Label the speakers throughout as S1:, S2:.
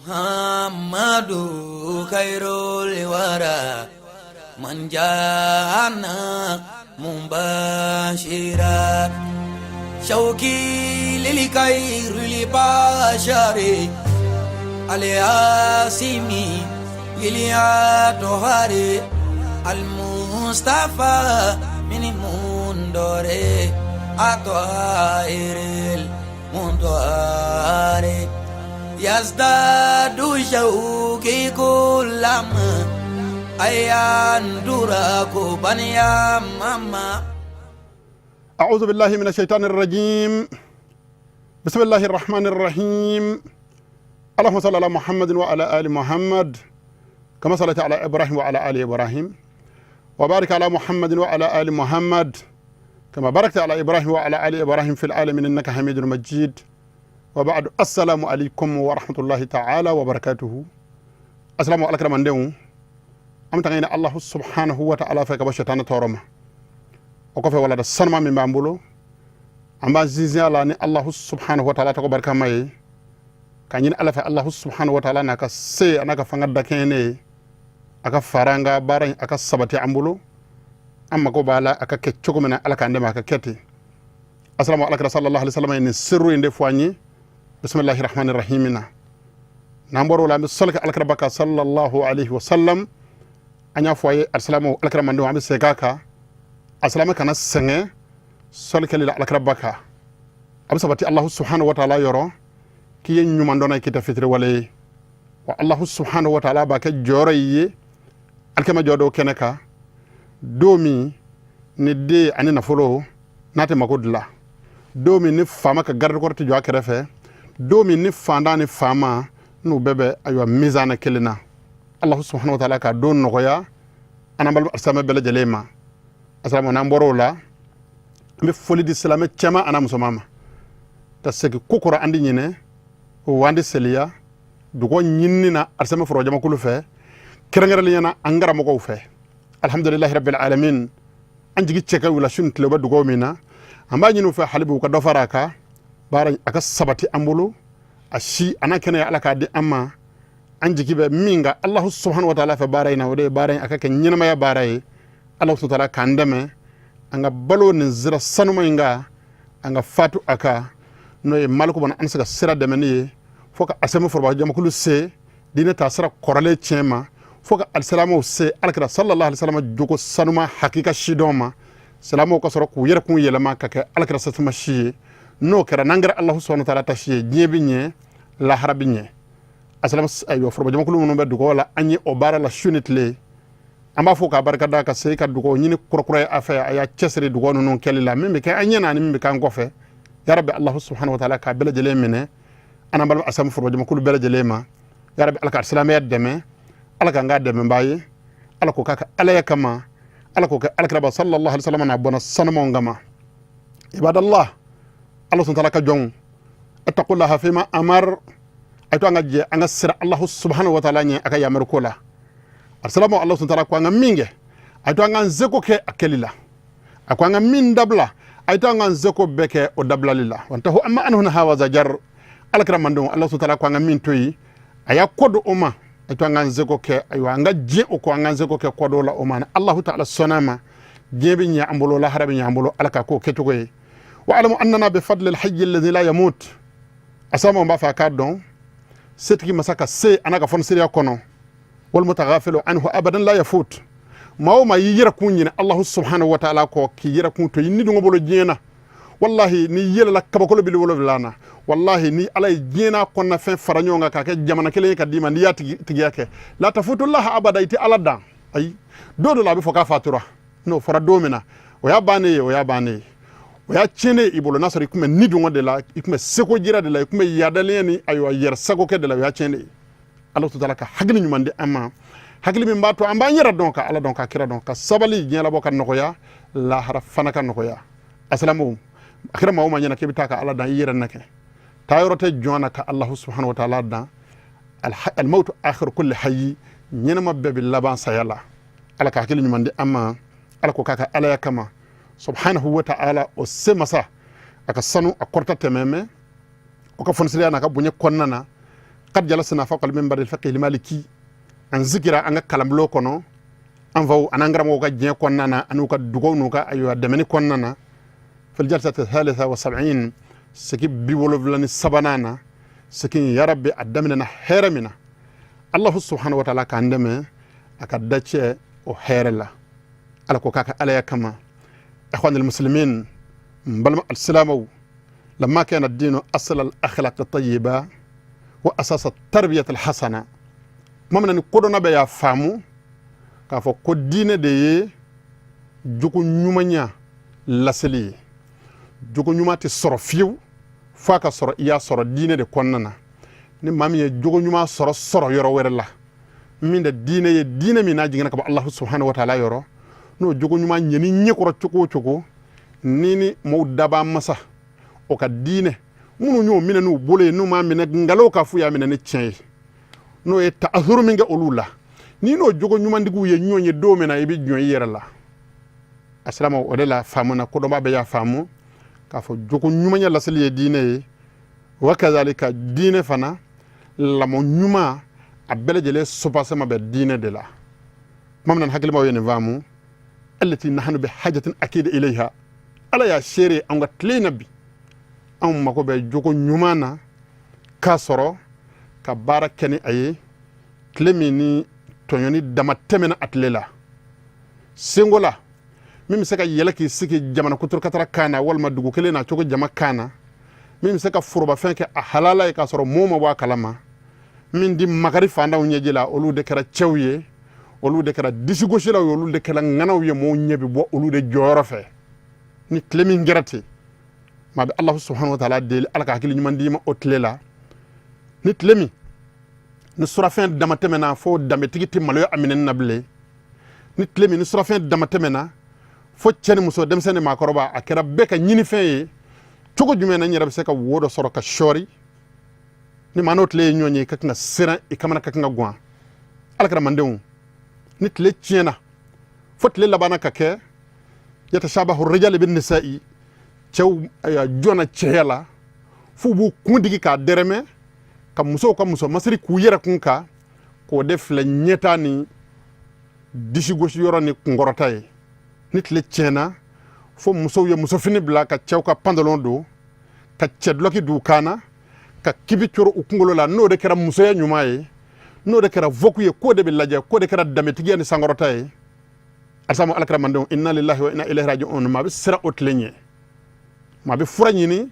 S1: Muhammadu khairul wara man jana mubashira shauki lil khairil bashari alyasimi lil al mustafa min mundore atoiril mundore yazdadu shauki kullama ayandura baniya mama.
S2: أعوذ بالله من الشيطان الرجيم. بسم الله الرحمن الرحيم. اللهم صل على محمد وعلى آل محمد كما صليت على إبراهيم وعلى آل إبراهيم، وبارك على محمد وعلى آل محمد كما باركت على إبراهيم وعلى آل إبراهيم في العالمين إنك حميد مجيد. وبعد، السلام عليكم ورحمة الله تعالى وبركاته. السلام عليكم من an bɛ tanga ɲini Allahu subhanahu wa ta'ala fɛ ka bɔ shetana tɔɔrɔ ma. O kɔfɛ, walada sanuma min b'an bolo, an b'an sinsin a la ni Allahu subhanahu wa ta'ala tɔgɔ barikama ye, ka ɲini Ala fɛ, Allahu subhanahu wa ta'ala n'a ka se a n'a ka fanga dakɛɲɛ ne ye, a ka fara an ka baara in, a ka sabati an bolo. An mago b'a la a ka kɛ cogo min na, Ala k'an dɛmɛ a ka kɛ ten. Asalamu alakira sallallahu alaihi wasallam ye nin sirru in de fɔ an ye bisimilahi rahmani rahim na. N'an bɔr'o la, an bɛ sɔli kɛ alakira kan sallallahu alaihi wasallam. An y'a fɔ a ye, alisilamu, alakira mandenw, an bɛ segin a kan: alisilamɛ kana sɛgɛn sɔli kɛli la alakira kan. A bɛ sabati Alahu subhanahu wa taala yɔrɔ k'i ye ɲuman dɔnna ye, k'i tɛ fitiriwale ye wa. Alahu subhanahu wa taala b'a kɛ jɔyɔrɔ ye alikɛmɛ jɔ dɔw kɛnɛ kan, don min ni den ani nafolo n'a tɛ mako dilan, don min ni faama ka garde-corps tɛ jɔ a kɛrɛfɛ, don min ni fantan ni faama n'u bɛɛ bɛ ayiwa mizana kelen na. Alahu subhanahu wa taala ka don nɔgɔya an n'an balima alisilamɛ bɛɛ lajɛlen ma. Asalamu, n'an bɔra o la, an bɛ foli di silamɛ cɛman an'a musoman ma ka segin ko kɔrɔ. An di ɲinɛ o, an di seliya dugawu ɲinini na alisilamɛ foro jamakulu fɛ, kɛrɛnkɛrɛnnenya na an karamɔgɔw fɛ. Alhamdulilahi rabbil alamin, an jigi cɛ ka wula su ni tile bɛ dugawu min na, an b'a ɲini u fɛ hali bi u ka dɔ fara a kan baara, a ka sabati an bolo, a si a n'a kɛnɛya, Ala k'a di an ma. An jigi bɛ min kan Alahu subhanahu wa taala fɛ baara in na, o de ye baara in a ka kɛ ɲɛnamaya baara ye. Alahu subhanahu wa taala k'an dɛmɛ an ka balo nin sira sanuma in kan, an ka fatu a kan, n'o ye maliku bana an bɛ se ka sira dɛmɛni ye fo ka asɛmɛ foroba jamakulu se diinɛ ta sira kɔrɔlen tiɲɛ ma, fo ka alisilamɛw se alakira sallallahu alaihi wasallam jogo sanuma hakika sidɔn ma, silamɛw ka sɔrɔ k'u yɛrɛ kun yɛlɛma ka kɛ alakira sasuma si ye. N'o kɛra, n'an kɛra Alahu subhanahu wa taala ta si ye, diɲɛ bɛ ɲɛ, lahara bɛ ɲɛ. Asalama, ayiwa, forobajamakulu minnu bɛ dugawu la an ye o baara la su ni tile, an b'a fɔ k'a barika da, ka se ka dugawu ɲini kurakura ye a fɛ. A y'a cɛsiri dugawu ninnu kɛli la, min bɛ kɛ an ɲɛ na ani min bɛ k'an kɔfɛ. Yarabi, Alahu subhanahu wa taala k'a bɛɛ lajɛlen minɛ, an n'an balima asamu forobajamakulu bɛɛ lajɛlen ma. Yarabi, Ala ka silamɛya dɛmɛ, Ala k'an k'a dɛmɛbaa ye, Ala k'o k'a ka alaya kama, Ala k'o kɛ alakiraba sallallahu alaihi wasallam n'a bɔnna sanumanw kama. Ibadallah, Ala subhanahu wa taala ka jɔnw, attaqullaha fima amar, a to an ka jɛ an ka sira Allahu subhanahu wa taala ɲɛ a ka yamaru ko la. Asalamu, Allah subhanahu wa taala ko an ka min kɛ, a to an k'an seko kɛ a kɛli la. A ko an ka min dabila, a to an k'an seko bɛɛ kɛ o dabilali la. Wantahu amma anhu naha wa zajar. Alakira mandenw, Allah subhanahu wa taala ko an ka min to yen, a y'a kɔ don o ma, a to an k'an seko kɛ. Ayiwa, an ka diɲɛ o kɔ, an k'an seko kɛ kɔ dɔw la o ma. Ni Allahu taala sɔnna a ma, diɲɛ bɛ ɲɛ an bolo, lahara bɛ ɲɛ an bolo. Ala ka k'o kɛcogo ye. Wa alamu annana bi fadli alhayy alladhi la yamut. Asama, b'a fɛ a k'a dɔn setigi masa ka se a n'a ka fɔnisiriya kɔnɔ, wal mutaghafilu anhu abadan la yafut. Maa o maa y'i yɛrɛ kun ɲini Allahu subhanahu wa taala kɔ, k'i yɛrɛ kun to i ni dungɔ bolo diɲɛ na, wallahi ni yɛlɛla kabakolo bili wolonwula na, wallahi ni Ala ye diɲɛ n'a kɔnɔnafɛn fara ɲɔgɔn kan k'a kɛ jamana kelen ye ka d'i ma, n'i y'a tigiya kɛ, la tafutullaha abada, i tɛ Ala dan. Ayi, don dɔ la a bɛ fɔ k'a fatura. N'o fɔra don min na, o y'a bannen ye, o y'a bannen ye, o y'a tiɲɛnen i bolo. N'a sɔrɔ i tun bɛ ni dungɔ de la, i tun bɛ seko jira de la, i tun bɛ yadalenya ni ayiwa yɛrɛ sagokɛ de la, o y'a tiɲɛnen ye. Ala taala ka hakili ɲuman di an ma, hakili min b'a to an b'an yɛrɛ dɔn, ka Ala dɔn, ka kira dɔn, ka sabali, diɲɛ labɔ ka nɔgɔya, lahara fana ka nɔgɔya. Asilamu, a kɛra maa o maa ɲɛna k'i bɛ taa ka Ala dan, i yɛrɛ nɛgɛ taa yɔrɔ tɛ jɔn na ka Alahu subhanahu wa taala dan. Almautu akhiru kulli hayyi, ɲɛnama bɛɛ bɛ laban saya la. Ala ka hakili ɲuman di an ma, Ala ko k'a ka alaya kama subhanahu wa ta'ala. O se masa, a ka sanu, a kɔrɔta tɛmɛmɛ o ka fɔnisiriya n'a ka bonya kɔnɔna na. Qad jalasna fawqa al-minbar al-fiqh al-maliki, an sigira an ka kalanbulon kɔnɔ, an faw an'an karamɔgɔw ka diɲɛ kɔnɔna na, an'u ka dugaw n'u ka ayiwa dɛmɛni kɔnɔna na, fil jalsati thalitha wa sab'in, sigi 73nan na. Sigi, ya rabbi, a daminɛna hɛrɛ min na, Allahu subhanahu wa ta'ala k'an dɛmɛ a ka dacɛ o hɛrɛ la. Ala ko k'a ka alaya kama. Ikhwan almuslimin, n balima alisilamɛw, lamma kana ad-dinu asl al-akhlaq at-tayyiba wa asas at-tarbiyat al-hasana, tuma min na ni kodɔnna bɛɛ y'a faamu k'a fɔ ko diinɛ de ye jogo ɲumanya laseli ye, jogo ɲuman tɛ sɔrɔ fiyewu f'a ka sɔrɔ i y'a sɔrɔ diinɛ de kɔnɔna na. Ni maa min ye jogo ɲuman sɔrɔ yɔrɔ wɛrɛ la min tɛ diinɛ ye, diinɛ min n'a jiginna ka bɔ Alahu subahana wa taala yɔrɔ, n'o jogo ɲuman ɲɛni ɲɛkɔrɔ cogo o cogo, ni maaw dabaa masa o ka diinɛ minnu y'o minɛ n'u bolo ye, n'u m'a minɛ nkalon k'a f'u y'a minɛ ni tiɲɛ ye, n'o ye ta'asuru min kɛ olu la, ni n'o jogo ɲumantigiw ye ɲɔgɔn ye don min na, i bɛ jɔn i yɛrɛ la. A silamaw, o de la faamu na, kodɔnba bɛɛ y'a faamu k'a fɔ jogo ɲumanya laseli ye diinɛ ye. Wa kazalika diinɛ fana, lamɔ ɲuman a bɛɛ lajɛlen soubassement bɛ diinɛ de la. Tuma min na hakilimaw ye nin faamu, allati nahnu bi hajatin akida ilayha, Ala y'a seere an ka tile na bi, anw mago bɛ jogo ɲuman na k'a sɔrɔ ka baara kɛ ni a ye. Tile min ni tɔɲɔni dama tɛmɛna a tile la, senko la min bɛ se ka yɛlɛ k'i sigi jamana kuturukatara kan na, walima dugu kelen na cogo jama kan na, min bɛ se ka forobafɛn kɛ a halala ye k'a sɔrɔ mɔɔ ma bɔ a kalama, min di makari fantanw ɲɛji la, olu de kɛra cɛw ye, olu de kɛra disigosilaw ye, olu de kɛra ŋanaw ye, mɔɔw ɲɛ bɛ bɔ olu de jɔyɔrɔ fɛ. Ni tile min kɛra ten, maa bɛ Alahu subahana wa taala deli, Ala ka hakili ɲuman d'i ma o tile la. Ni tile min ni surafɛn dama tɛmɛna fo danbetigi tɛ maloya a minɛni na bilen, ni tile min ni surafɛn dama tɛmɛna fo cɛ ni muso, denmisɛn ni maakɔrɔba, a kɛra bɛɛ ka ɲinifɛn ye cogo jumɛn na n yɛrɛ bɛ se ka wo dɔ sɔrɔ ka sɔɔri, ni maa n'o tile ye ɲɔgɔn ye, i ka kan ka siran, i kamana ka kan ka gan. Ala kɛra mandenw, ni tile tiɲɛna fo tile labanna ka kɛ yatashabahu rijali bin nisa'i, cɛw jɔnna cɛya la f'u b'u kun digi k'a dɛrɛmɛ, ka musow ka muso masiri k'u yɛrɛ kun kan, k'o de filɛ ɲɛta ni disigosi yɔrɔ ni kunkɔrɔta ye. Ni tile tiɲɛna fo musow ye musofini bila ka cɛw ka pantalon don, ka cɛ dulɔki don u kan na, ka kibi coro u kunkolo la, n'o de kɛra musoya ɲuman ye, n'o de kɛra vogue ye, k'o de bɛ lajɛ, k'o de kɛra danbetigiya ni sankɔrɔta ye. Alisamu alakira mandenw, inna lillahi wa inna ilayhi raji'un. Maa bɛ siran o tile ɲɛ, maa bɛ fura ɲini,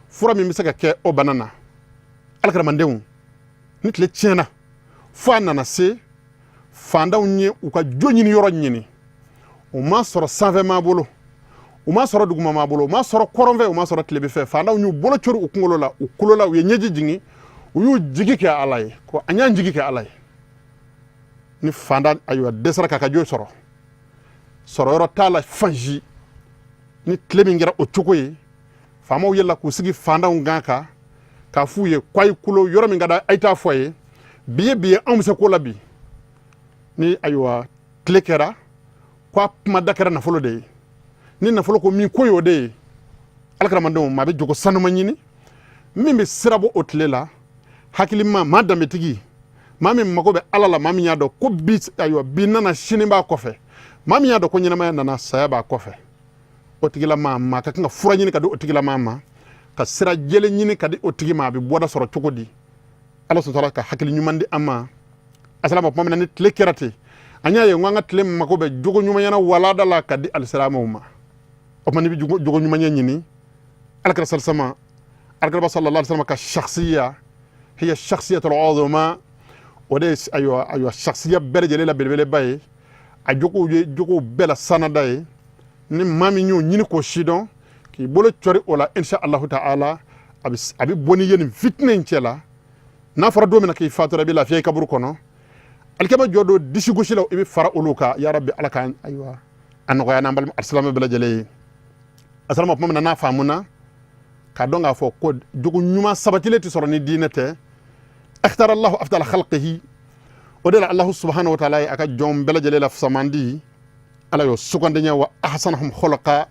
S2: fura min bɛ se ka kɛ o bana na. Alakira mandenw, ni tile tiɲɛna fo a nana se fantanw ye u ka jo ɲini yɔrɔ ɲini, u ma sɔrɔ sanfɛmaa bolo, u ma sɔrɔ dugumamaa bolo, u ma sɔrɔ kɔrɔnfɛ, u ma sɔrɔ tilebinfɛ, fantanw y'u bolo cori u kunkolo la, u kulola, u ye ɲɛji jigin, u y'u jigi kɛ Ala ye, ko an y'an jigi kɛ Ala ye. Ni fantan ayiwa dɛsɛra k'a ka jo sɔrɔ, sɔrɔyɔrɔ t'a la fan si, ni tile min kɛra o cogo ye, faamaw yɛlɛla k'u sigi fantanw kan kan k'a f'u ye ko a ye kulo yɔrɔ min ka di a ye t'a fɔ a ye, bi ye bi ye, anw bɛ se ko la bi. Ni ayiwa tile kɛra ko a kuma da kɛra nafolo de ye, ni nafolo ko min ko y'o de ye. Alakiramandenw, maa bɛ jogo sanuma ɲini min bɛ sira bɔ o tile la. Hakilima maa, danbetigi maa min mago bɛ Ala la, maa min y'a dɔn ko bi ayiwa bi nana sini b'a kɔfɛ, maa min y'a dɔn ko ɲɛnamaya nana saya b'a kɔfɛ, o tigilamaa, maa ka kan ka fura ɲini ka di o tigilamaa ma, ka sira jɛlen ɲini ka di o tigi ma, a bɛ bɔda sɔrɔ cogo di? Ala sɔrɔ ka hakili ɲuman di an ma. Asalama, tuma min na ni tile kɛra ten, an y'a ye n ko an ka tile mago bɛ jogo ɲumanya walada la ka di alisilamɛw ma. O tuma n'i bɛ jogo ɲumanya ɲini, alakira salisama, alakira sallallahu alaihi wasallam ka shakhsiya hiya shakhsiyatul uzma, o de ye ayiwa shakhsiya bɛɛ lajɛlen la belebeleba ye, a jogow ye jogow bɛɛ la sanada ye. Ni maa min y'o ɲini k'o sidɔn, k'i bolo cɔri o la, insha allahu ta'ala, a bɛ bɔ n'i ye nin fitinɛ in cɛ la. N'a fɔra don min na k'i fatura, i bɛ lafiya i kaburu kɔnɔ. Alikiyama jɔ don disigosi la, i bɛ fara olu kan. Ya rabbi, Ala ka ayiwa a nɔgɔya n'an balima alisilamɛ bɛɛ lajɛlen ye. Asalama, tuma min na n'a faamuna k'a dɔn k'a fɔ ko jogo ɲuman sabatilen tɛ sɔrɔ ni diinɛ tɛ, akhtara Allahu afdala khalqihi, o de la Allahu subhanahu wa ta'ala ye a ka jɔn bɛɛ lajɛlen la fisamandi, Ala y'o sugandi wa ahsanahum khuluqa,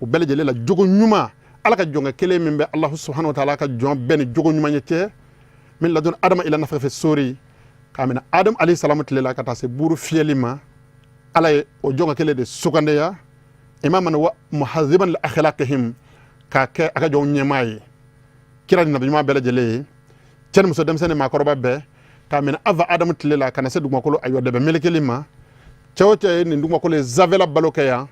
S2: o bɛɛ lajɛlen la jogo ɲuman. Ala ka jɔnkɛ kelen min bɛ Allahu subhanahu wa ta'ala ka jɔn bɛɛ ni jogo ɲuman ye cɛ, Min ladun adama ila nafakhi fi suri, k'a minɛ Adam alayhi salamu tile la ka taa se buru fiyɛli ma, Ala ye o jɔn kelen de sugandeya imaman wa muhaziban li akhlaqihim, k'a kɛ a ka jɔnw ɲɛmaa ye, kira ni nabi ɲuman bɛɛ lajɛlen ye, cɛ ni muso, denmisɛnnin ni maakɔrɔba bɛɛ, k'a minɛ ava Adamu tile la ka na se dugumakolo ayiwa dɛbɛ melekeli ma. Cɛ o cɛ ye nin dugumakolo ye zavɛla balo kɛ yan,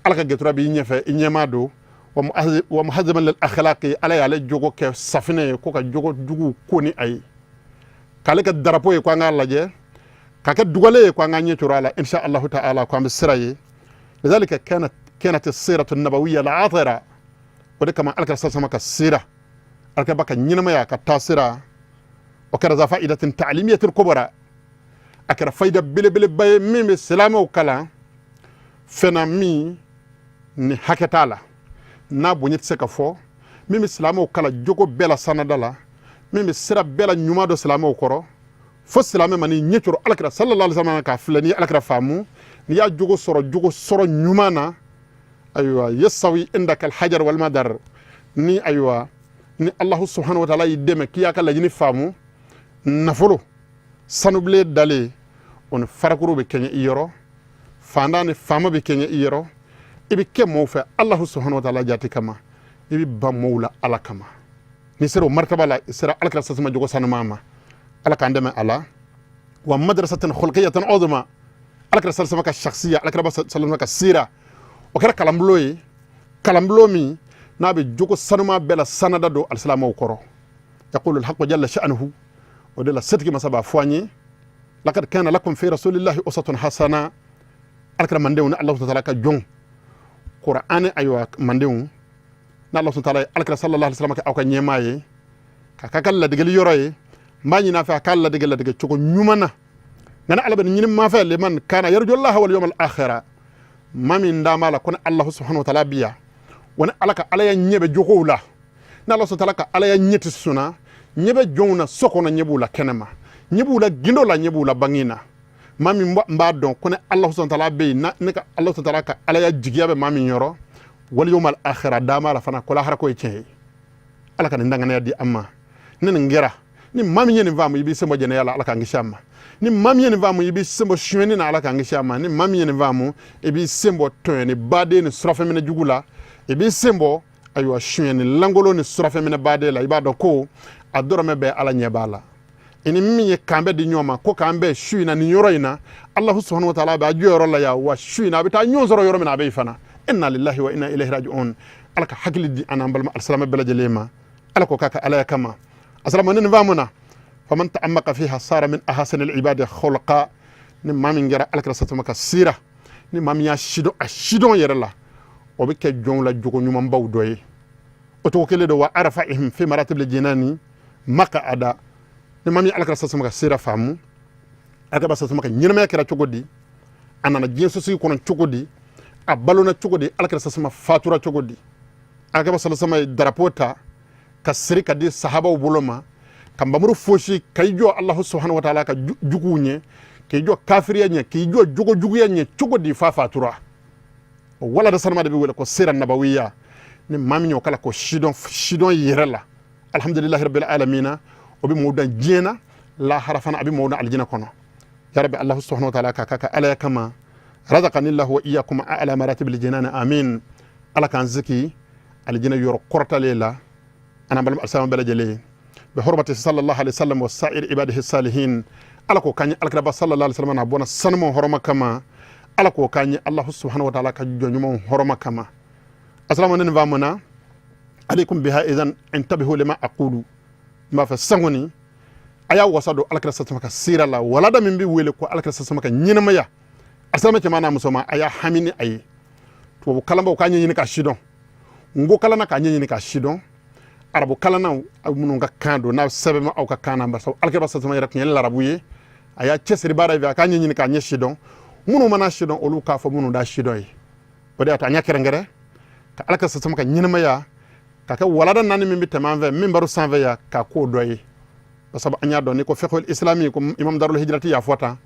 S2: Ala ka gɛtura b'i ɲɛfɛ, i ɲɛmaa don. Wa muhaziban lil akhlaqi, Ala y'ale jogo kɛ safinɛ ye ko ka jogo jugu ko ni a ye, k'ale kɛ darapo ye ko an k'a lajɛ, k'a kɛ dugale ye ko an k'an ɲɛ coro a la, insha Allahu ta'ala, ko an bɛ sira ye. Lidhalika kanat as-siratu an-nabawiyya al-atira. O de kama Alakira sasama ka sira, Alakira ka ɲɛnamaya ka taa sira, o kɛra za fa'idatin ta'limiyatin kubra, a kɛra fayida belebeleba ye min bɛ silamɛw kalan fɛn na min ni hakɛ t'a la, n'a bonya tɛ se ka fɔ, min bɛ silamɛw kalan jogo bɛɛ la sanada la, min bɛ sira bɛɛ la ɲuman dɔ silamɛw kɔrɔ, fo silamɛ ma n'i ɲɛ coro Alakira sallallahu alaihi wasallam k'a filɛ, n'i ye Alakira faamu, n'i y'a jogo sɔrɔ jogo sɔrɔ ɲuman na, ayiwa, yasawi indaka alhajar wal madar. Ni ayiwa ni Allahu subhanahu wa ta'ala y'i dɛmɛ k'i y'a ka laɲini faamu, nafolo sanubilen dalen o ni farakuru bɛ kɛɲɛ i yɔrɔ, fantan ni faama bɛ kɛɲɛ i yɔrɔ, i bɛ kɛ mɔgɔw fɛ Allahu subhanahu wa ta'ala jati kama, i bɛ ban mɔgɔw la Ala kama. N'i sera o martaba la, i sera Alakira sasama jogo sanuma ma. Ala k'an dɛmɛ a la. Wa madrasatan khulqiyatan uzma, Alakira sasama ka shakhsiya, Alakira sasama ka sira, o kɛra kalanbulon ye, kalanbulon min n'a bɛ jogo sanuma bɛɛ la sanada don alisilamɛw kɔrɔ. Yaqulu alhaqqu jalla sha'nuhu, o de la setigi masa b'a fɔ an ye: laqad kana lakum fi rasulillahi uswatun hasana. Alakira mandenw ni Allahu ta'ala ka jɔn Qur'ani, ayiwa, mandenw ni Allahu ta'ala ye Alakira sallallahu alaihi wasallam kɛ aw ka ɲɛmaa ye, ka k'a ka ladegeli yɔrɔ ye, n b'a ɲini a fɛ a k'a ladege ladege cogo ɲuman na. Nka ni Ala bɛ nin ɲini maa fɛ, liman kana yarjullaha wal yawmal akhira, maa min d'a ma la ko ni Allahu subhanahu wa ta'ala bi yan, wa ni Ala ka Ala ya ɲɛ bɛ jogow la, ni Ala subhanahu wa ta'ala ka Ala ya ɲɛ tɛ sunna, ɲɛ bɛ jɔnw na so kɔnɔ, ɲɛ b'u la kɛnɛma, ɲɛ b'u la gindo la, ɲɛ b'u la bange na. Maa min b'a dɔn ko ni Ala subhanahu wa ta'ala bɛ yen, ne ka Ala subhanahu wa ta'ala ka Ala ya jigiya bɛ maa min yɔrɔ, wal yawmal akhira, d'a ma la fana ko lahara ko ye tiɲɛ ye. Ala ka nin danganiya di an ma. Ni nin kɛra, ni maa min ye nin faamu, i b'i sen bɔ jɛnɛya la, Ala k'an kisi a ma. Ni maa min ye nin faamu, i b'i sen bɔ sonyɛni na, Ala k'an kisi a ma. Ni maa min ye nin faamu, i b'i sen bɔ tɔɲɔni baden ni surafɛnminɛ jugu la, i b'i sen bɔ ayiwa sonyɛni lankolon ni surafɛnminɛ baden la. I b'a dɔn ko a dɔrɔmɛ bɛɛ Ala ɲɛ b'a la. I ni min ye kan bɛɛ di ɲɔgɔn ma ko k'an bɛn su in na nin yɔrɔ in na, Allahu subhanahu wa ta'ala bɛ a jɔyɔrɔ la yan, wa su in na a bɛ taa ɲɔgɔn sɔrɔ yɔrɔ min na, a bɛ yen fana. Inna lillahi wa inna ilayhi raji'un. Ala ka hakili di an n'an balima alisilamɛ bɛɛ lajɛlen ma. Ala k'o k'a ka Alaya kama. Asalamu ni nin faamu na, faman ta'ammaqa fiha sara min ahsani al-ibadi khulqa. Ni maa min kɛra Alakira satuma ka sira, ni maa min y'a sidɔn a sidɔn yɛrɛ la, o bɛ kɛ jɔnw la jogo ɲumanbaw dɔ ye. O cogo kelen don, wa arfa'ihim fi maratibil jinani maq'ada. Ni maa min Alakira satuma ka sira faamu, Alakira satuma ka ɲɛnamaya kɛra cogo di, a nana diɲɛ sosigi kɔnɔ cogo di, a balona cogo di, Alakira sasama fatura cogo di, Alakira sasama ye darapo ta ka siri ka di sahabaw bolo ma, ka nbamuru fosi ka i jɔ Allahu subhanahu wa ta'ala ka juguw ɲɛ, k'i jɔ kafiriya ɲɛ, k'i jɔ jogo juguya ɲɛ cogo di fa fatura. O wala da sanuma de bɛ wele ko sira nabawiya. Ni maa min y'o kala ko sidɔn sidɔn yɛrɛ la, alhamdulillahi rabbil alamina, o bɛ mɔgɔw dan diɲɛ na, lahara fana a bɛ mɔgɔw dan alijinɛ kɔnɔ. Ya rabbi, Allahu subhanahu wa ta'ala ka ka Ala kama, razaqani Allahu wa iyyakum a'la maratibil jinan, amin. Ala k'an sigi alijinɛ yɔrɔ kɔrɔtalen la, ana balima alisilamɛ bɛɛ lajɛlen, bi hurmati sallallahu alaihi wasallam wa sa'ir ibadihi salihin. Ala k'o k'an ye Alakiraba sallallahu alaihi wasallam n'a bɔnna sanumaw hɔrɔma kama. Ala k'o k'an ye Allahu subhanahu wa ta'ala ka jɔn ɲumanw hɔrɔma kama. Asalamu ne nin faamu na, alaikum biha idan intabihu lima aqulu. N b'a fɛ sisan kɔni a y'a wasa don Alakira sasama ka sira la, walada min bɛ wele ko Alakira sasama ka ɲɛnamaya. Alisilamɛ cɛman n'a musoman, a y'a hami ni a ye. Tubabu kalanbaw k'a ɲɛɲini k'a sidɔn, nko kalanna k'a ɲɛɲini k'a sidɔn, arabu kalannaw minnu ka kan don n'a sɛbɛn ma aw ka kan na, barisa Alakira sasama yɛrɛ tun ye larabu ye, a y'a cɛsiri baara fɛ a k'a ɲɛɲini k'a ɲɛ sidɔn. Minnu mana sidɔn, olu k'a fɔ minnu da sidɔn ye. O de y'a to an y'a kɛrɛnkɛrɛn ka Alakira sasama ka ɲɛnamaya ka kɛ walada naani min bɛ tɛmɛ an fɛ min baro sanfɛ yan, k'a k'o dɔ ye. Sabu an y'a dɔn ni ko fiqhul islami, ko imam darul hijrati y'a fɔ tan,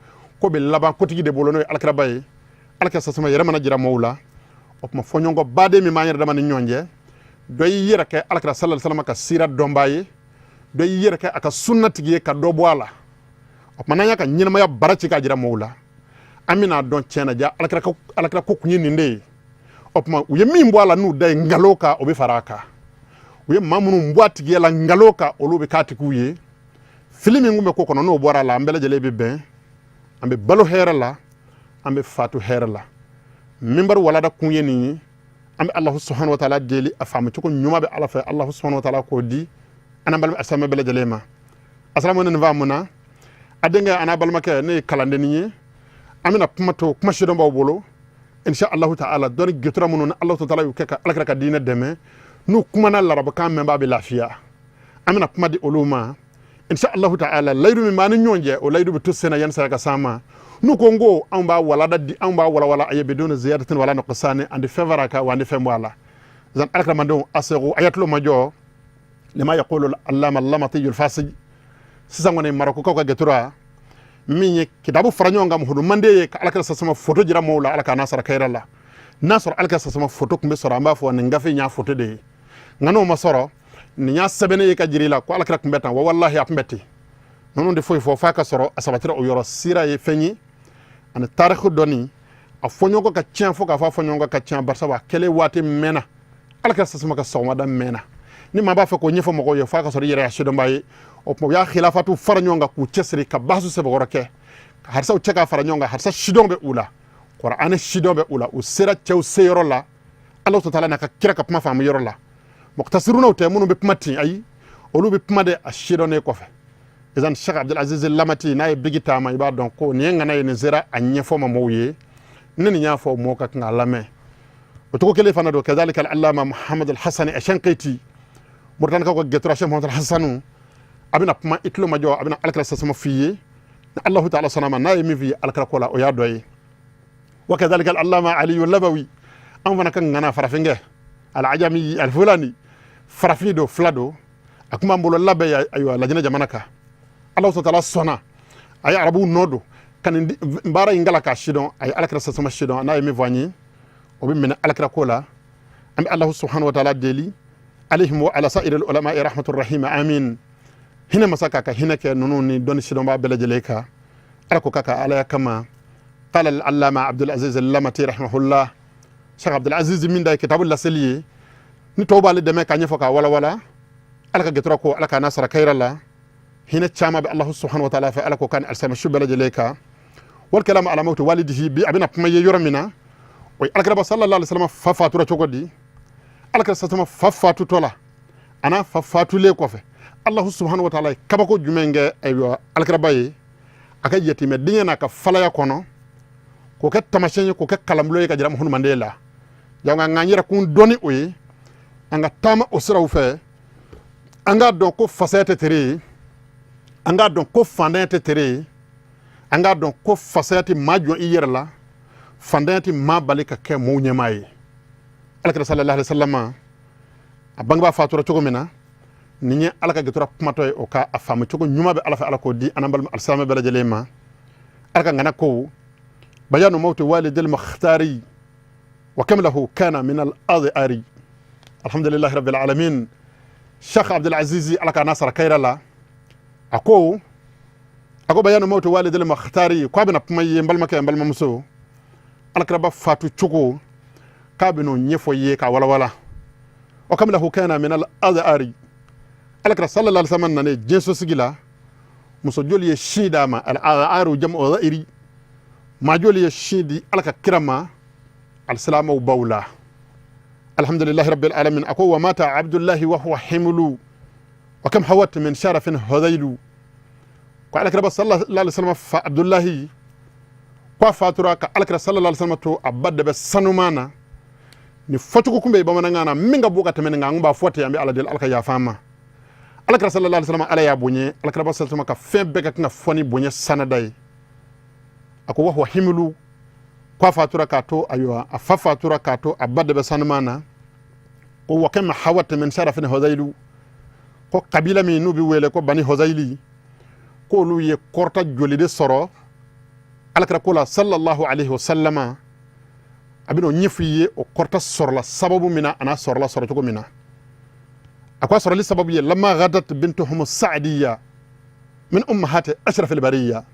S2: ko bɛ laban kotigi de bolo, n'o ye Alakiraba ye. Alakira sasama yɛrɛ mana jira mɔgɔw la, o tuma fɔɲɔgɔnkɔ baden min b'an yɛrɛ dama ni ɲɔgɔn cɛ, dɔ y'i yɛrɛ kɛ Alakira sallallahu alaihi wasallam ka sira dɔnbaa ye, Dɔ y'i yɛrɛ kɛ a ka sunna tigi ye ka dɔ bɔ a la. O tuma n'an y'a ka ɲɛnamaya bara ci k'a jira mɔgɔw la, an bɛna dɔn tiɲɛ na ja alakira ko kun ye nin de ye. O tuma u ye min bɔ a la n'u da ye nkalon kan, o bɛ fara a kan. U ye maa minnu bɔ a tigiya la nkalon kan, olu bɛ k'a tigiw ye. Fili min tun bɛ ko kɔnɔ, n'o bɔra a la, an bɛɛ lajɛlen bɛ bɛn, an bɛ balo hɛrɛ la, an bɛ fatu hɛrɛ la. Minbari walada kun ye nin ye. An bɛ Alahu subahana wa taala deli, a faamu cogo ɲuman bɛ Ala fɛ, Alahu subahana wa taala k'o di an n'an balima alisilamɛ bɛɛ lajɛlen ma. Asalamu nin faamuna. A denkɛ a n'a balimakɛ, ne ye kalandennin ye. An bɛna kuma to kuma sidɔnbaw bolo, insha Allahu taala. Dɔnni getura minnu ni Alahu taala y'u kɛ ka alakira ka diinɛ dɛmɛ, n'u kumana larabakan mɛnbaa bɛ lafiya. An bɛna kuma di olu ma, insha Allahu taala. Layidu min b'an ni ɲɔgɔn cɛ, o layidu bɛ to senna yanni saya ka s'an ma. N'u ko n ko anw b'a walada di, anw b'a walawala a ye biduni ziyadatin wala nuqsani, an tɛ fɛn fara a kan wa an tɛ fɛn bɔ a la. Zan alakiramadenw asegu a y'a tulo majɔ lima yaqulu allama lamati fasi. Sisan kɔni, Marɔkukaw ka gɛtura min ye kitabu fara ɲɔgɔn kan muhudu mande ye ka alakira sasama foto jira mɔgɔw la, Ala k'a n'a sara kɛyɛrɛ la. N'a sɔrɔ alakira sasama foto tun bɛ sɔrɔ, an b'a fɔ nin gafe in y'a foto de ye. Nka n'o ma sɔrɔ, nin y'a sɛbɛnnen ye ka jira i la ko alakira tun bɛ tan wa, walahi a tun bɛ ten. Ninnu de foyi fɔ f'a ka sɔrɔ a sabatira o yɔrɔ. Sira ye fɛn ye ani tariku dɔnni, a fɔɲɔgɔn ka tiɲɛ fo k'a fɔ a fɔɲɔgɔn ka tiɲɛ, barisa a kɛlen waati mɛnna, alakira sasama ka sɔgɔmada mɛnna. Ni maa b'a fɛ k'o ɲɛfɔ mɔgɔw ye, f'a ka sɔrɔ i yɛrɛ y'a sidɔnbaa ye. O tuma u y'a khilafatu fara ɲɔgɔn kan k'u cɛsiri ka basu sɛbɛkɔrɔ kɛ ka harisaw cɛ k'a fara ɲɔgɔn kan. Harisa sidɔn bɛ u la, kuranɛ sidɔn bɛ u la, u sera cɛw seyɔrɔ la, Ala taala n'a ka kira ka kuma faamu yɔrɔ la. Mɔgɔtasirunaw tɛ minnu bɛ kuma ten, ayi, olu bɛ kuma de a sidɔnnen kɔfɛ. Izan Sheikh Abdulaziz Lamati n'a ye bigi taama, i b'a dɔn ko nin ye ŋana ye, nin sera a ɲɛfɔ ma mɔgɔw ye. Ni nin y'a fɔ, mɔgɔw ka kan k'a lamɛn. O cogo kelen fana don. Kazalika al-allama Muhammad al-Hasan Ashankiti, Moritanikaw ka gɛtura Sheikh Muhammad al-Hasan, a bɛna kuma, i tulo ma jɔ, a bɛna alakira sasama f'i ye ni Allahu taala sɔnna ma. N'a ye min f'i ye alakira ko la, o y'a dɔ ye. Wa kazalika al-allama Ali Labawi, an fana ka ŋana farafinkɛ al-ajami al-fulani, farafin don, fila don, a kun b'an bolo labɛn ayiwa Lajinɛ jamana kan. Allahu taala sɔnna, a ye arabuw nɔ don ka nin baara in kala k'a sidɔn, a ye alakira sasama sidɔn. N'a ye min fɔ an ye, o bɛ minɛ alakira ko la. An bɛ Allahu subhanahu wa taala deli, alayhim wa ala sa'iril ulama rahmatur rahim, amin. Hinɛ masa k'a ka hinɛ kɛ ninnu ni dɔnni sidɔnbaa bɛɛ lajɛlen kan. Ala ko k'a ka alaya kama. Qala al-allama Abdul Aziz al-Lamati rahimahullah, Cheikh Abdul Aziz min da ye kitabu laseli ye, ni tɔw b'ale dɛmɛ k'a ɲɛfɔ k'a walawala. Ala ka gɛtɔrɔ ko Ala k'a n'a sara kayira la. Hinɛ caman bɛ Allahu subhanahu wa taala fɛ. Ala ko k'an alisama su bɛɛ lajɛlen kan. Wal kalamu ala mawti walidihi bi, a bɛna kuma ye yɔrɔ min na, o ye alakiraba sallallahu alaihi wasallam fa fatura cogo di. Alakira sasama fa fatutɔ la, a n'a fa fatulen kɔfɛ, Allahu subhanahu wa taala ye kabako jumɛn kɛ ayiwa alakiraba ye a ka yatimɛdenya n'a ka falaya kɔnɔ, k'o kɛ tamasiyɛn ye, k'o kɛ kalanbulon ye ka jira muhammaden la. Donc an k'an yɛrɛ kun dɔn ni o ye, an ka taama o siraw fɛ. An k'a dɔn ko fasaya tɛ tere ye, an k'a dɔn ko fantanya tɛ tere ye, an k'a dɔn ko fasaya tɛ maa jɔ i yɛrɛ la, fantanya tɛ maa bali ka kɛ mɔgɔw ɲɛmaa ye. Alakira sallallahu alaihi wasallam a bangebaa fatura cogo min na, nin ye Ala ka gɛtura kumatɔ ye, o ka a faamu cogo ɲuman bɛ Ala fɛ, Ala k'o di an balima alisilamɛ bɛɛ lajɛlen ma. Ala ka ŋana ko bayanu mawti walidil mukhtari wa kam lahu kana min al adhari. Alhamdulillahi rabbil alamin. Sheikh Abdul Aziz, Ala ka n'a sara kayira la, a ko bayanu mawti walidil mukhtari, ko a bɛna kuma ye n balimakɛ, n balimamuso, alakiraba fatu cogo, k'a bɛn'o ɲɛfɔ i ye k'a walawala. Wa kam lahu kana min al adhari. Alakira sallallahu alaihi wasallam nane diɲɛ sigi la, muso joli ye sin d'a ma? Al adharu jam'u dha'iri. Maa joli ye sin di Ala ka kira ma alisilamɛw baw la? Alhamdulillahi rabbil alamin. A ko wa mata Abdullahi wa huwa himlu wa kam hawat min sharafin hudailu. Ko alakira sallallahu alaihi wasallam fa Abdullahi, ko a fatura ka alakira sallallahu alaihi wasallam to a ba dɛbɛ sanuman na. Ni fɔcogo kun bɛ bamanankan na min ka bon ka tɛmɛ nin kan, an b'a fɔ ten. An bɛ Ala deli, Ala ka yafa an ma. Alakira sallallahu alaihi wasallam, Ala y'a bonya. Alakira sallallahu alaihi wasallam ka fɛn bɛɛ ka kan ka fɔ ni bonya sanada ye. A ko wa huwa himlu, ko a fatura k'a to ayiwa a fa fatura k'a to a ba dɛbɛ sanuman na. Ko wa kam hawat min sharafin hudailu, ko kabila min n'u bɛ wele ko bani Hudayili, k'olu ye kɔrɔta joli de sɔrɔ alakira ko la sallallahu alaihi wasallama. A bɛn'o ɲɛfɔ i ye, o kɔrɔta sɔrɔla sababu min na, a n'a sɔrɔla sɔrɔ cogo min na. A ko a sɔrɔli sababu ye lamma gadat bintuhum saadiya min ummahati ashraf albariya.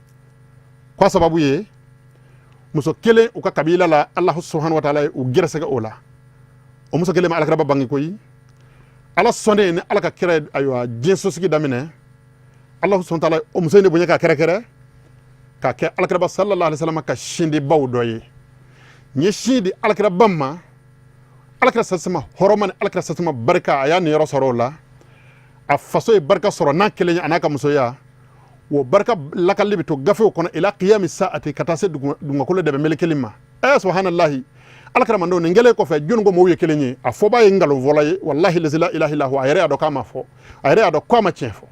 S2: Ko a sababu ye muso kelen u ka kabila la, Allahu subhanahu wa taala ye u gɛrɛsɛgɛ o la. O muso kelen ma alakiraba bange koyi. Ala sɔnnen ni Ala ka kira ye, ayiwa, diɲɛ sosigi daminɛ, Allahu subhanahu wa taala o muso in de bonya k'a kɛrɛkɛrɛ k'a kɛ alakiraba sallallahu alaihi wasallam ka sindibaw dɔ ye. N ye sin di alakiraba ma, alakira sasama hɔrɔma ni alakira sasama barika, a y'a niyɔrɔ sɔrɔ o la. A faso ye barika sɔrɔ n'a kelen ye, a n'a ka musoya. O barika lakali bɛ to gafew kɔnɔ ila qiyami saati, ka taa se dugumakolo dɛbɛ melekeli ma. Ɛ subhanallahi, alakira mando nin kɛlen kɔfɛ, jɔnni ko mɔgɔw ye kelen ye? A fɔbaa ye nkalonfɔla ye. Wallahi lazi la ilaha illa huwa, a yɛrɛ y'a dɔn k'a ma fɔ, a yɛrɛ y'a dɔn k'a ma tiɲɛ fɔ.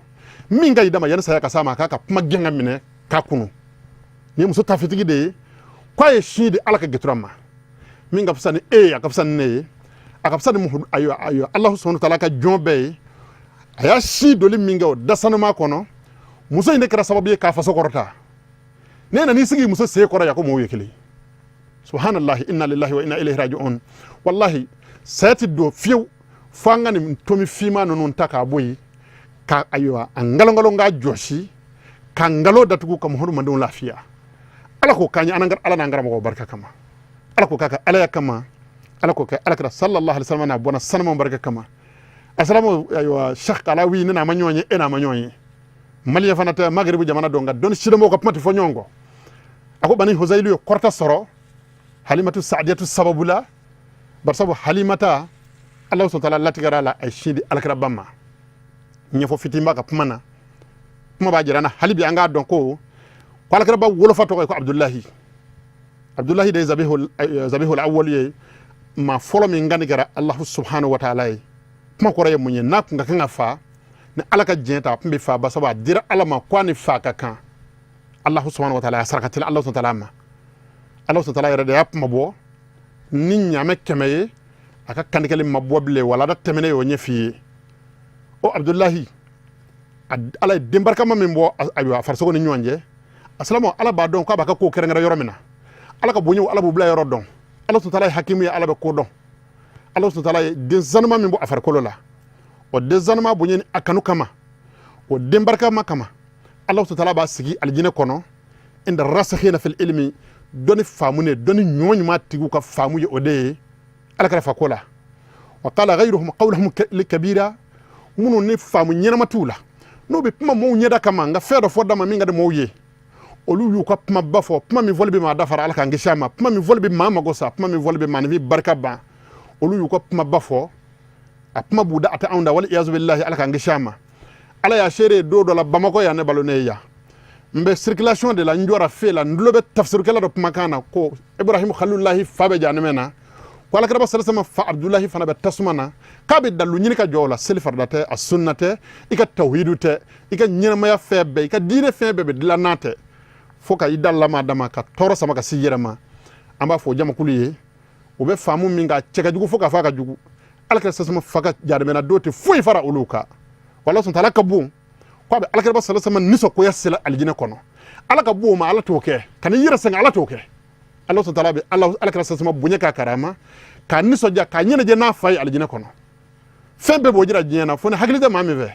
S2: Min ka ɲi dama yanni saya ka s'a ma, a k'a ka kuma gɛn ka minɛ k'a kunu. Nin ye muso tafetigi de ye, k'a ye sin di Ala ka gɛtura ma min ka fisa ni e ye, a ka fisa ni ne ye, a ka fisa ni ayiwa ayiwa Alahu subahana taala ka jɔn bɛɛ ye. A y'a sin doli min kɛ o dasanuma kɔnɔ, muso in de kɛra sababu ye k'a faso kɔrɔta. Ne nan'i sigi muso sen kɔrɔ yan ko mɔgɔw ye kelen. Subhanallahi, inna lillahi wa inna ilayhi raji'un. Wallahi, saya ti don fiyewu fo an ka nin tomi finma ninnu ta k'a bɔ yen, ka ayiwa a nkalon k'a jɔsi, ka nkalon datugu, ka Muhamadu mandenw lafiya. Ala k'o k'an ye, an Ala n'an karamɔgɔ barika kama. Ala k'o k'a ka Alaya kama. Ala k'o kɛ alakira sallallahu alaihi wasallam n'a bɔnna sanuman barika kama. Asalamu ayiwa, Sheikh Alawi, ne n'a ma ɲɔgɔn ye, e n'a ma ɲɔgɔn ye, Maliyɛn fana tɛ, Magaribu jamana dɔn, nka dɔnni sidɔnbaw ka kuma tɛ fɔ ɲɔgɔn kɔ. A ko Bani Huzayilu ye kɔrɔta sɔrɔ Halimatu Saadiyatu sababu la, barisabu Halimata, Ala subhanahu wa taala latigɛra a la, a ye sin di alakiraba ma. Ɲɛfɔ fitinin b'a ka kuma na, kuma b'a jira an na hali bi an k'a dɔn ko alakiraba wolofa tɔgɔ ye ko Abudulahi. Abudulahi de ye zabihul awwal ye, maa fɔlɔ min kanni kɛra Alahu subhanahu wa taala ye. Kuma kɔrɔ ye mun ye? N'a kun ka kan ka fa ni Ala ka diɲɛ ta, a tun bɛ fa, basabu a dira Ala ma ko a ni fa ka kan. Alahu subhanahu wa taala y'a sarakatila Alahu subhanahu wa taala ma. Alahu subhanahu wa taala yɛrɛ de y'a kuma bɔ ni ɲaamɛ 100 ye, a ka kannikɛli ma bɔ bilen. Walada tɛmɛnen y'o ɲɛf'i ye. O Abudulahi, Ala ye den barikama min bɔ, ayiwa, a farisogo ni ɲɔgɔn cɛ, a silamɛw, Ala b'a dɔn k'a b'a ka ko kɛrɛnkɛrɛn yɔrɔ min na. Ala ka bonyaw, Ala b'u bila yɔrɔ dɔn. Ala subhanahu wa taala ye hakimu ye, Ala bɛ ko dɔn. Ala subhanahu wa taala ye den sanuma min bɔ a farikolo la, o den sanuma bonya ni a kanu kama, o den barikama kama, Ala subhanahu wa taala b'a sigi alijinɛ kɔnɔ inda rasikhina fil ilmi. Dɔnni faamu ne, dɔnni ɲuman ɲuman tigiw ka faamu ye o de ye Ala kɛra fa ko la. Wa qala ghayruhum qawluhum kabira, minnu ni faamu ɲɛnama t'u la, n'u bɛ kuma mɔgɔw ɲɛda kama, nka fɛn dɔ fɔ dama min ka di mɔgɔw ye, olu y'u ka kumaba fɔ. Kuma min fɔli bɛ maa dafara, Ala k'an kisi a ma. Kuma min fɔli bɛ maa mago sa, kuma min fɔli bɛ maaninfin barika ban, olu y'u ka kumaba fɔ. A kuma b'u da, a tɛ anw da. Wali iyazu billahi, Ala k'an kisi a ma. Ala y'a seere, don dɔ la Bamakɔ yan, ne balo ne ye yan, n bɛ circulation de la, n jɔra fe la, n tulo bɛ tafsirikɛla dɔ kumakan na ko Ibrahim Khalilulahi fa bɛ jahanamɛ na, ko alakiraba salasama fa Abdulahi fana bɛ tasuma na, k'a bɛ dalu ɲini ka jɔ o la. Seli farida tɛ, a sunna tɛ, i ka tawhidu tɛ, i ka ɲɛnamaya fɛn bɛɛ, i ka diinɛ fɛn bɛɛ bɛ dilan n'a tɛ, fo ka i da lama dama ka tɔɔrɔ sama ka s'i yɛrɛ ma. An b'a fɔ o jamakulu ye, u bɛ faamu min k'a cɛ ka jugu fo k'a fɔ a ka jugu. Alakira sasama fa ka jahanamɛ na don tɛ foyi fara olu kan. Wala sɔn Ala ka bon ko a bɛ alakiraba salasama nisɔngoya sela alijinɛ kɔnɔ. Ala ka bon o ma, Ala t'o kɛ. Ka n'i yɛrɛ sɛgɛn, Ala t'o kɛ. Ala sɔn taala bɛ alakira sasama bonya k'a karama, k'a nisɔndiya, k'a ɲɛnajɛ n'a fa ye alijinɛ kɔnɔ. Fɛn bɛɛ b'o jira diɲɛ na, fo ni hakili tɛ maa min fɛ.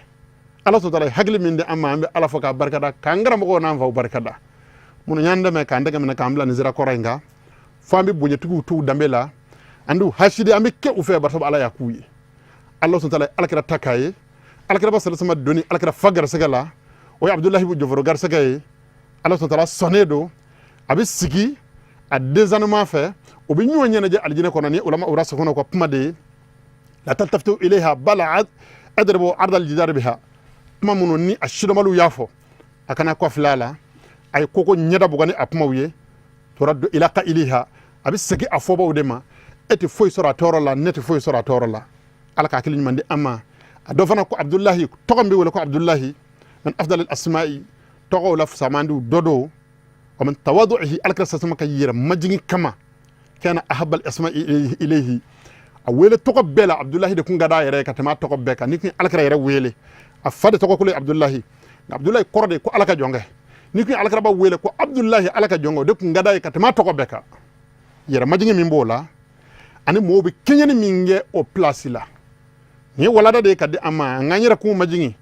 S2: Ala sɔn taala ye hakili min di an ma, an bɛ Ala fɔ k'a barikada, k'an karamɔgɔw n'an faw barikada, minnu y'an dɛmɛ k'an tɛgɛ minɛ k'an bila nin sira kɔrɔ in kan. Fo an bɛ bonyatigiw t'u danbe la, an d'u hasidi, an bɛ kɛ u fɛ, barisa Ala y'a k'u ye. Ala sɔn taala ye alakira ta k'a ye, alakiraba salasama donni alakira fa garisɛgɛ la, o ye Abudulahi jɔfɔrɔ garisɛgɛ ye. Ala sɔn taala sɔnnen don, a bɛ sigi a densanuma fɛ, u bɛ ɲɔgɔn ɲɛnajɛ alijinɛ kɔnɔ. Ni ulama rasikuna ka kuma de ye, la taltafitu ilayha bala adribu ardal jidar biha. Kuma minnu ni a sidɔnbaliw y'a fɔ, a kana kɔfilɛ a la. A ye koko ɲɛda bugɔ ni a kumaw ye, turaddu ila qailiha, a bɛ segin a fɔbaw de ma. E tɛ foyi sɔrɔ a tɔɔrɔ la, ne tɛ foyi sɔrɔ a tɔɔrɔ la. Ala ka hakili ɲuman di an ma. A dɔ fana ko Abudulahi, tɔgɔ min bɛ wele ko Abudulahi, min afdal asma'i, tɔgɔw la fisamandiw dɔ don. Wa min tawadu'ihi, alakira sasama ka yɛrɛ majigin kama, kana ahabbal asma'i ilayhi, a wele tɔgɔ bɛɛ la, Abudulahi de kun ka d'a yɛrɛ ye ka tɛmɛ a tɔgɔ bɛɛ kan. N'i kun alakira yɛrɛ wele, a fa de tɔgɔ kolo ye Abudulahi, nka Abudulahi kɔrɔ de ko Ala ka jɔnkɛ. N'i kun alakiraba wele ko Abudulahi, Ala ka jɔnkɛ, o de kun ka d'a ye ka tɛmɛ a tɔgɔ bɛɛ kan. Yɛrɛ majigin min b'o la, ani mɔgɔw bɛ kɛɲɛni min kɛ o pilasi la, Nin ye walada de ye ka di an ma, an k'an yɛrɛ kun majigin,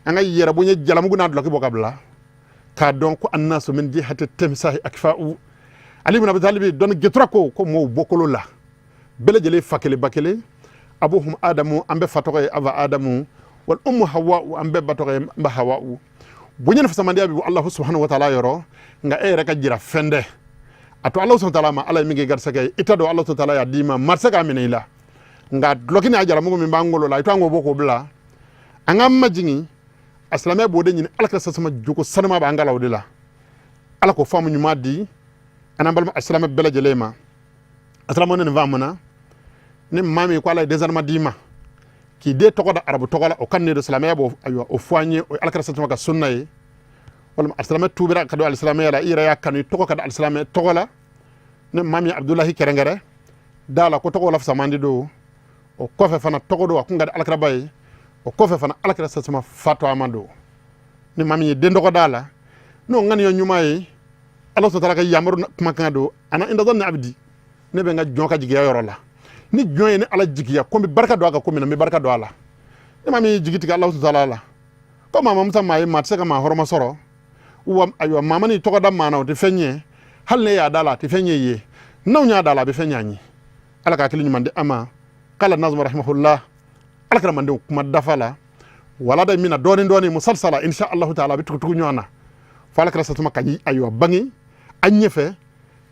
S2: an ka yɛrɛ bonya jalamugu n'a dulɔki bɔ ka bila, k'a dɔn ko annasu min jihati timsahi akfa'u. Ali ibn Abi Talib dɔnni getura ko mɔgɔw bɔkolo la bɛɛ lajɛlen fa kelen ba kelen. Abuhum adamu, an bɛɛ fa tɔgɔ ye ava adamu, wal ummu hawa, an bɛɛ ba tɔgɔ ye ba hawa. Bonya ni fisamandiya bɛ Allahu subhanahu wa ta'ala yɔrɔ, nka e yɛrɛ ka jira fɛn dɛ a to Allahu subhanahu wa ta'ala ma. Ala ye min kɛ garisɛgɛ ye, i t'a dɔn Allahu subhanahu wa ta'ala y'a d'i ma, maa tɛ se k'a minɛ i la. Nka dulɔki ni a jalamugu min b'an golo la, i to an k'o bɔ k'o bila, an k'an majigin. A silamɛ b'o de ɲini. Ala ka sasama jogo sanuma b'an kala o de la. Ala k'o faamu ɲuman di an n'an balima silamɛ bɛɛ lajɛlen ma. A silamɛ, ne nin faamuna ni maa min ko Ala ye dɛsɛnima d'i ma k'i den tɔgɔ da arabu tɔgɔ la, o kan ne don. Silamɛya b'o, ayiwa, o fɔ an ye, o ye Alakira sasama ka sunna ye. Walima a silamɛ tuubira ka don alisilamɛya la, i yɛrɛ y'a kanu i tɔgɔ ka da alisilamɛ tɔgɔ la. Ni maa min ye Abudulahi kɛrɛnkɛrɛn da la ko tɔgɔ la fisamandi don, o kɔfɛ fana tɔgɔ don a kun ka di alakiraba ye, o kɔfɛ fana alakira sasama fa tɔgɔ ma don. Ni maa min ye den tɔgɔ da la n'o ŋaniya ɲuman ye, Ala sɔrɔ ka yamaru kumakan don, ana inda zanni abdi, ne bɛ n ka jɔn ka jigiya yɔrɔ la. Ni jɔn ye ne Ala jigiya ko n bɛ barika don a ka ko min na, n bɛ barika don a la. Ni maa min ye jigi tigɛ Ala sɔrɔ la ko maa ma musa maa ye, maa tɛ se ka maa hɔrɔma sɔrɔ. Wa ayiwa, maa man'i tɔgɔ da maa na, o tɛ fɛn ɲɛ. Hali ne y'a da la, a tɛ fɛn ɲɛ i ye. N'anw y'a da la, a bɛ fɛn ɲɛ an ye. Ala ka hakili ɲuman di an ma. Kala nazmu rahimahullah, Ala kɛra mandenw kuma dafa la walada min na dɔɔni dɔɔni musalsala, insha Allahu taala, a bɛ tugutugu ɲɔgɔn na fo Ala kɛra satuma ka ayiwa bange an ɲɛfɛ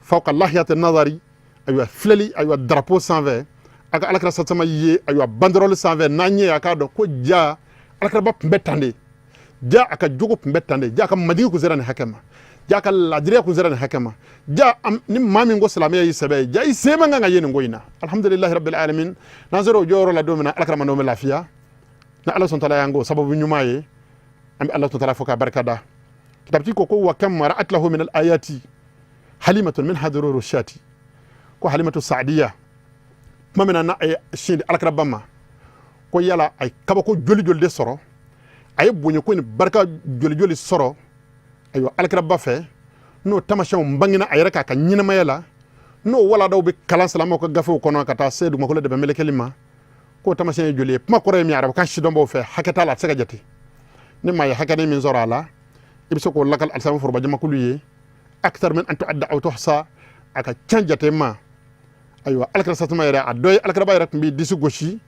S2: fawqa lahiyati nazari, ayiwa filɛli, ayiwa drapeau sanfɛ, a ka Alakira satama ye, ayiwa banderole sanfɛ n'an ɲɛ, a k'a dɔn ko ja Alakiraba tun bɛ tan de, ja a ka jogo tun bɛ tan de, ja a ka majigi kun sera nin hakɛ ma, ja a ka ladiriya kun sera nin hakɛ ma. Ja ni maa min ko silamɛya y'i sɛbɛ ye, ja i sen man kan ka ye nin ko in na. Alhamdulilahi rabbil alamin. N'an sera o jɔyɔrɔ la don min na, Alakira mandenw bɛ lafiya. Ni Ala sɔn taala y'an k'o sababu ɲuman ye, an bɛ Ala sɔn taala fo k'a barika da. Kitabutigi ko wa kam ra'at lahu min al ayati halimatun min hadururu shati. Ko Halimatu Sa'diya, tuma min na n'a ye sin di alakiraba ma, ko yala a ye kabako joli joli de sɔrɔ, a ye bonyako ni barika joli joli sɔrɔ, ayiwa, alakiraba fɛ, n'o tamasiyɛnw bangena a yɛrɛ k'a ka ɲɛnamaya la, n'o waladaw bɛ kalan silamɛw ka gafew kɔnɔ ka taa se dugumakolo dɛbɛ melekeli ma, k'o tamasiyɛn ye joli ye? Kuma kɔrɔ ye min ye, arabukan sidɔnbaw fɛ, hakɛ t'a la, a tɛ se ka jate. Ni maa ye hakɛnin min sɔrɔ a la, i bɛ se k'o lakali alisilamɛ forobajamakulu ye. Akthar min an tuadda aw tuhsa, a ka ca jate ma. Ayiwa, alakira satuma yɛrɛ, a dɔ ye alakiraba yɛrɛ tun b'i disi gosi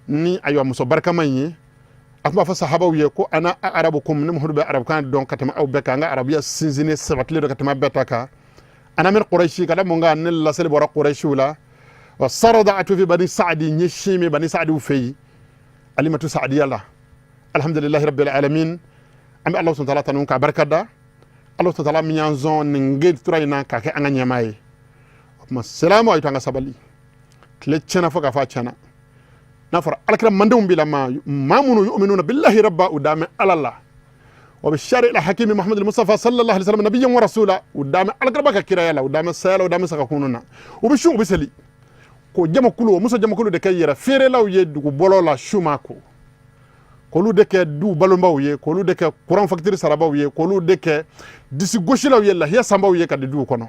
S2: ni, ayiwa, muso barikama in ye. A tun b'a fɔ sahabaw ye ko ana arabukum, ne Muhamadu bɛ arabukan dɔn ka tɛmɛ aw bɛɛ kan, an ka arabuya sinsinnen sabatilen don ka tɛmɛ bɛɛ ta kan. Ana min Quraishi, ka da mun kan? Ne laseli bɔra Quraishiw la. Wa sarada'atu fi bani Sa'di, n ye sin min bani Sa'diw fɛ yen, Alimatu Sa'diya la. Alhamdulillahi rabbil alamin. An bɛ Ala subhanahu wa ta'ala tanu k'a barika da, Ala subhanahu wa ta'ala min y'an sɔn nin tura in na k'a kɛ an ka ɲɛmaa ye. O tuma silamɛw, a ye to an ka sabali. Tile tiɲɛna fo k'a fɔ a tiɲɛna. N'a fɔra alakira mandenw b'i la, maa minnu yu'minuna billahi rabba, u damɛ Ala la, wa bi shari la hakimi Muhammad Mustafa sallallahu alaihi wasallam nabiyyan wa rasula, u damɛ alakiraba ka kiraya la, u damɛ saya la, u damɛ saga kunu na, u bɛ sun, u bɛ seli, k'o jamakulu, o muso jamakulu de kɛ yɛrɛ feerelaw ye dugu bɔlɔ la su ma ko, k'olu de kɛ du balobaw ye, k'olu de kɛ kuran fakitiri sarabaw ye, k'olu de kɛ disi gosilaw ye, lahiya sanbaw ye ka di duw kɔnɔ,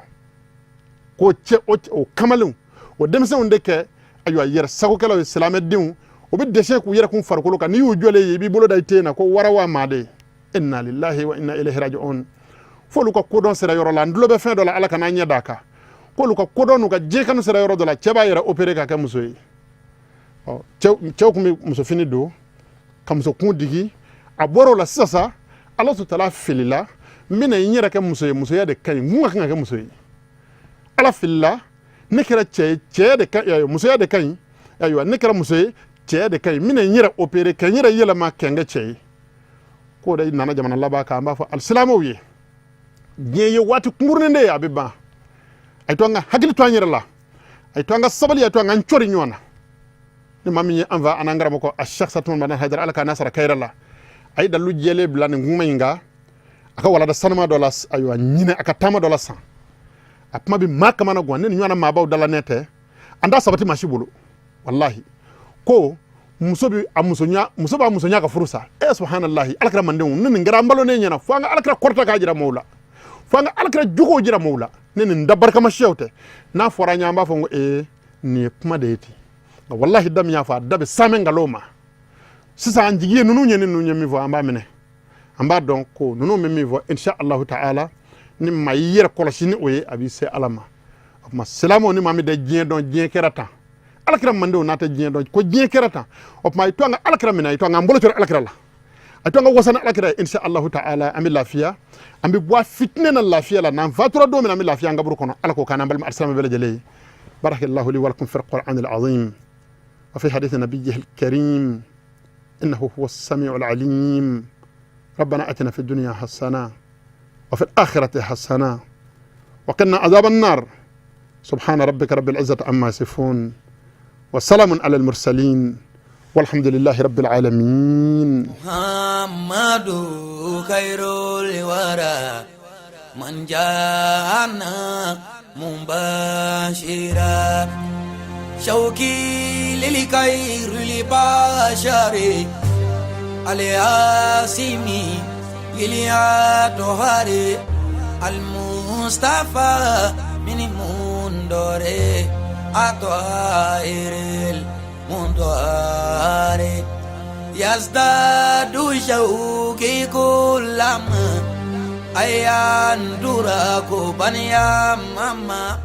S2: k'o cɛ o kamalenw, o denmisɛnw de kɛ, ayiwa, yɛrɛ sagokɛlaw ye. Silamɛdenw, o bɛ dɛsɛ k'u yɛrɛ kun farikolo kan. N'i y'u jɔlen ye, i b'i bolo da i ten na ko warawa maa de. Inna lillahi wa inna ilayhi raji'un. F'olu ka kodɔn sera yɔrɔ la, n tulo bɛ fɛn dɔ la, Ala kana ɲɛ d'a kan, k'olu ka kodɔn n'u ka diɲɛ kanu sera yɔrɔ dɔ la, cɛ b'a yɛrɛ opéré ka kɛ muso ye. Ɔ cɛw tun bɛ musofini don ka muso kun digi, a bɔra o la sisan sa, Ala sutala filila, n bɛna n yɛrɛ kɛ muso ye, musoya de ka ɲi, mun ka kan ka kɛ muso ye? Ala filila, ne kɛra cɛ ye, cɛya de ka ɲi, musoya de ka ɲi. Ayiwa, ne kɛra muso ye, cɛya de ka ɲi, n bɛna n yɛrɛ opéré ka n yɛrɛ yɛlɛma ka n kɛ cɛ ye. K'o de nana jamana laban kan. An b'a fɔ alisilamɛw ye, diɲɛ ye waati kunkurunin de ye, a bɛ ban. A ye to an ka hakili to an yɛrɛ la, a ye to an ka sabali, a ye to an ka cɔri ɲɔgɔn na. Ni maa min ye an fa an'an karamɔgɔ a Cheikh Satuma Madani Hayidara, Ala k'a n'a sara kayira la, a ye dalilu jɛlen bila nin kuma in kan a ka walada sanuma dɔ la, ayiwa, ɲinɛ a ka taama dɔ la san. A kuma bɛ maa kamana gan, ne ni ɲɔgɔnna maabaw dala ne tɛ, an t'a sabati maa si bolo. Walahi, ko muso bɛ a musonya, muso b'a musonya ka furu sa. E subhanallahi, alakira mandenw, ni nin kɛra an balonen ɲɛna, fo an ka alakira kɔrɔta k'a jira maaw la, fo an ka alakira jogow jira maaw la. Ne nin da barikama siyaw tɛ, n'a fɔra an ye, an b'a fɔ ko ee, nin ye kuma de ye ten. Nka walahi, da min y'a fɔ, a da bɛ saamɛ nkalon ma. Sisan an jigi ye ninnu ye, ni ninnu ye min fɔ, an b'a minɛ, an b'a dɔn ko ninnu bɛ min fɔ, insha Allahu ta'ala, ni maa y'i yɛrɛ kɔlɔsi ni o ye, a b'i se Ala ma. O tuma silamɛw, ni maa min tɛ diɲɛ dɔn, diɲɛ kɛra tan, alakira mandenw n'a tɛ diɲɛ dɔn ko diɲɛ kɛra tan, o tuma a ye to an ka alakira minɛ, a ye to an k'an bolo cɔrɔ alakira la, a to an ka wasa ni alakira ye, insha Allahu ta'ala, an bɛ lafiya, an bɛ bɔ a fitinɛ na lafiya la. N'an fatura don min na, an bɛ lafiya an kaburu kɔnɔ. Ala k'o k'an n'an balima alisilamɛ bɛɛ lajɛlen ye. Barakallahu li wa lakum fil qur'an al-azim wa fi hadith nabiyyihi al-karim innahu huwa as-sami'u al-alim. ربنا اتنا في الدنيا حسنه وفي الاخره حسنه وقنا عذاب النار. سبحان ربك رب العزه عما يصفون وسلام على المرسلين والحمد لله رب العالمين.
S1: محمد خير الورى من جاءنا مبشرا شوقي للخير البشر الياسمي للأطهار المصطفى من مندور أطائر المنطار يزداد شوقي كلما أيان دراكو بنيا ماما.